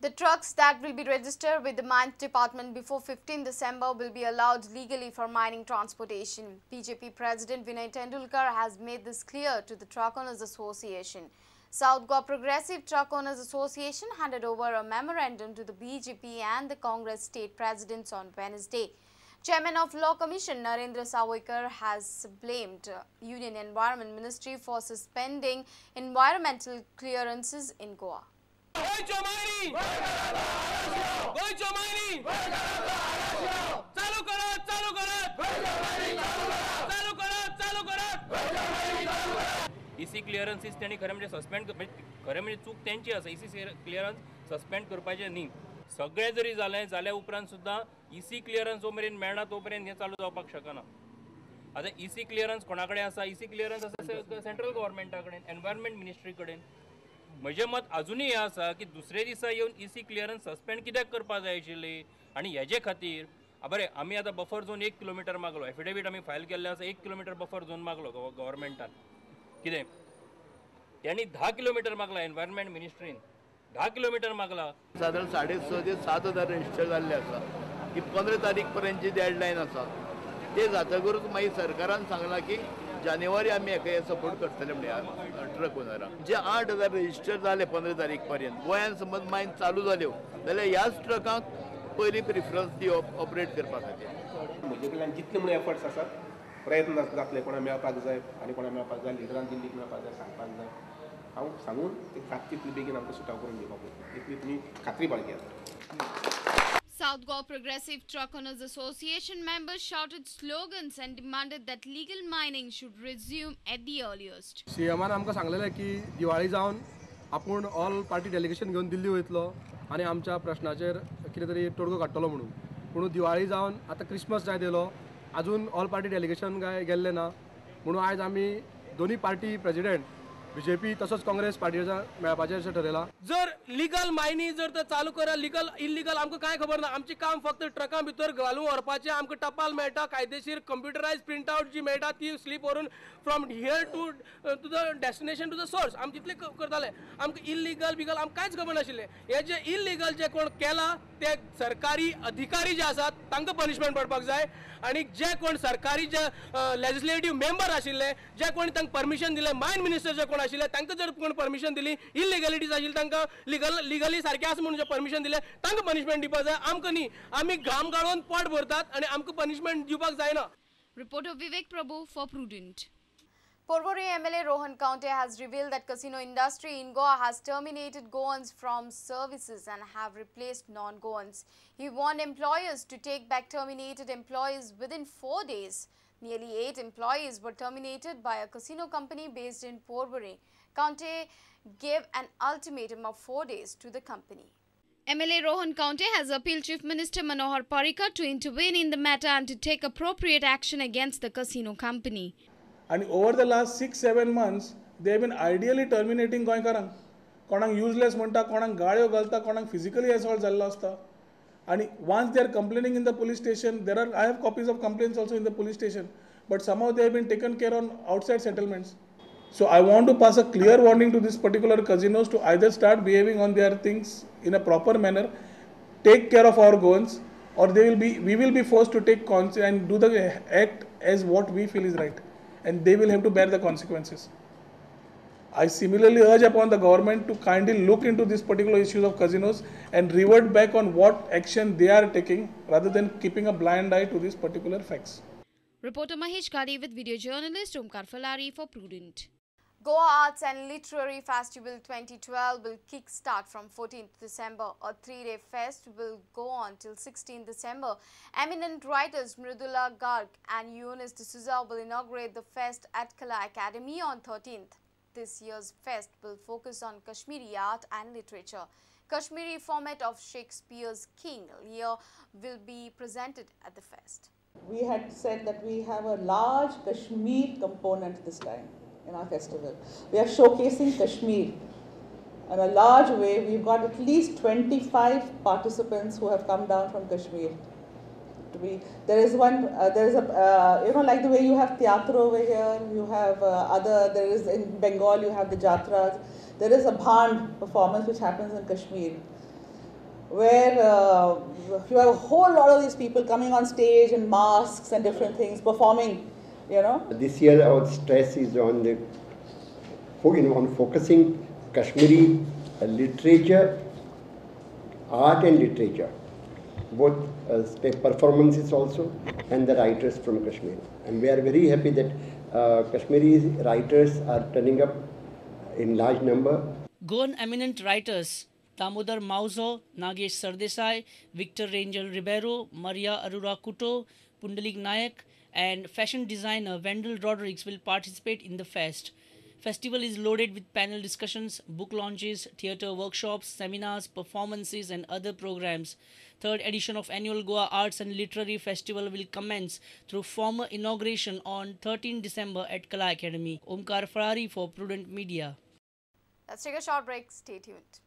The trucks that will be registered with the Mines Department before 15 December will be allowed legally for mining transportation. BJP President Vinay Tendulkar has made this clear to the Truck Owners Association. South Goa Progressive Truck Owners Association handed over a memorandum to the BJP and the Congress state presidents on Wednesday. Chairman of Law Commission Narendra Sawaikar has blamed Union Environment Ministry for suspending environmental clearances in Goa. EC clearances त्यांनी खरें म्हणजे suspend, खरें म्हणजे चूक तेंची आसा. इसी clearance suspend करपाचें न्ही. सगळें जरी जालें जाल्या उपरांत सुद्दां इसी क्लियरन्स जो मेरेन मेळना तो मेरेन हें चालू जावपाक शकना. आतां इसी क्लियरन्स कोणा कडेन आसा? इसी क्लियरन्स आसा सेंट्रल गव्हर्मेंटा कडेन, एनवायरमेंट मिनिस्ट्री कडेन. म्हजें मत अजुनूय हें आसा की दुसरे दिसा येवन इसी क्लियरन्स सस्पेंड कित्याक करपाक जाय आशिल्ली? आनी हेजे खातीर बरें आमी आतां बफर झोन 1 किलोमिटर मागलो, एफिडेवीट आमी फायल केल्लें आसा, 1 किलोमिटर बफर झोन मागलो गव्हर्मेंटान. कितें त्यांनी 10 किलोमिटर मागला, एनवायरमेंट मिनिस्ट्रीन 10 किलोमिटर मागला. सादारण 6.5 ते 7 हजार रजिस्टर जाल्ले आसा की 15 तारीख पर्यंतची डेडलायन आसा. ते जातकूच मागीर सरकारान सांगलां की जानेवारी आमी हेका सपोर्ट करतले म्हणून ट्रक ओनरांक. जे 8,000 रजिस्टर जाले 15 तारीख पर्यंत गोंयांत समज मायन चालू जाल्यो जाल्यार ह्याच ट्रकांक पयली प्रिफरन्स दिवप ऑपरेट करपा खातीर. म्हजे कडल्यान जितले म्हणून एफर्ट्स आसात, प्रयत्न जातले, कोणा मेळपाक जाय आनी कोणा मेळपाक जाय, लिडरान दिल्लीक मेळपाक जाय, सांगपाक जाय. हांव सांगून ते तितली बेगीन आमकां सुटाव करून दिवपाक पडटा, इतली तुमी खात्री बाळगयात. South Goa Progressive Truck Owners Association members shouted slogans and demanded that legal mining should resume at the earliest. सीएमान आमकां सांगलेलें की दिवाळी जावन आपूण ऑल पार्टी डेलिगेशन घेवन दिल्ली वयतलो आनी आमच्या प्रश्नाचेर कितें तरी तोडगो काडटलो म्हणून. पूण दिवाळी जावन आतां क्रिसमस जायत येयलो, अजून ऑल पार्टी डेलिगेशन काय गेल्लें ना. म्हणून आयज आमी दोनूय पार्टी प्रेजिडेंट बीजेपी तसोच काँग्रेस पार्टीच्या मेळपाचें अशें ठरयलां. जर लिगल मायनी जर तर चालू करा, लिगल इलिगल आमकां कांय खबर ना. आमचें काम फक्त ट्रकां भितर घालून व्हरपाचें. आमकां टपाल मेळटा, कायदेशीर कंप्युटरायज प्रिंट आवट जी मेळटा ती स्लीप व्हरून from here to the destination to the source आमी तितलें करताले. आमकां इलिगल बिगल आमकां कांयच खबर नाशिल्लें. हे जे इलिगल जे कोण केलां ते सरकारी अधिकारी जे आसात तांकां पनिशमेंट पडपाक जाय आनी जे कोण सरकारी जे लेजिस्लेटीव मेंबर आशिल्ले, जे कोण तांकां परमिशन दिलें, मायन मिनिस्टर जे कोण आशिल्ले तांकां जर कोण परमिशन दिली, इलिगलिटीज आशिल्ली तांकां लिगली सारकें आसा म्हणून जे परमिशन दिलें तांकां पनिशमेंट दिवपाक जाय. आमकां न्ही, आमी घाम गाळून पोट भरतात आनी आमकां पनिशमेंट दिवपाक जायना. Reporter Vivek Prabhu for Prudent. Porvorim MLA Rohan Khaunte has revealed that casino industry in Goa has terminated Goans from services and have replaced non-Goans. He warned employers to take back terminated employees within 4 days. Nearly 8 employees were terminated by a casino company based in Porvorim. Khaunte gave an ultimatum of 4 days to the company. MLA Rohan Khaunte has appealed Chief Minister Manohar Parrikar to intervene in the matter and to take appropriate action against the casino company. And over the last 6-7 months, they have been ideally terminating गोंयकारांक. कोणाक useless म्हणटा, कोणाक गाळ्यो घालता, कोणाक physically assault जाल्लो आसता. आनी once they are complaining in the police station, there are I have copies of complaints also in the police station, but somehow they have been taken care on outside settlements. So I want to pass a clear warning to this particular casinos to either start behaving on their things in a proper manner, take care of our Goans, or they will be, we will be forced to take and do the act as what we feel is right, and they will have to bear the consequences. I similarly urge upon the government to kindly look into this particular issues of casinos and revert back on what action they are taking rather than keeping a blind eye to these particular facts. Reporter Mahesh Gadi with video journalist Omkar Falari for Prudent. Goa Arts and Literary Festival 2012 will kick-start from 14th December. A 3-day fest will go on till 16th December. Eminent writers Mridula Garg and Eunice D'Souza will inaugurate the fest at Kala Academy on 13th. This year's fest will focus on Kashmiri art and literature. Kashmiri format of Shakespeare's King Lear will be presented at the fest. We had said that we have a large Kashmir component this time in our festival. We are showcasing Kashmir in a large way. We've got at least 25 participants who have come down from Kashmir. There is one, there is a, you know, like the way you have theatre over here, you have other, there is in Bengal, you have the jatras. There is a bhand performance which happens in Kashmir. where you have a whole lot of these people coming on stage in masks and different things, performing, you know. This year our stress is on the on focusing Kashmiri literature, art and literature, both performances also and the writers from Kashmir. And we are very happy that Kashmiri writers are turning up in large number. Goan eminent writers Damodar Mauzo, Nagesh Sardesai, Victor Rangel Ribeiro, Maria Arura Couto, Pundalik Nayak and fashion designer Wendell Rodrigues will participate in the fest. Festival is loaded with panel discussions, book launches, theatre workshops, seminars, performances and other programs. Third edition of annual Goa Arts and Literary Festival will commence through formal inauguration on 13 December at Kala Academy. Omkar Ferrari for Prudent Media. Let's take a short break. Stay tuned.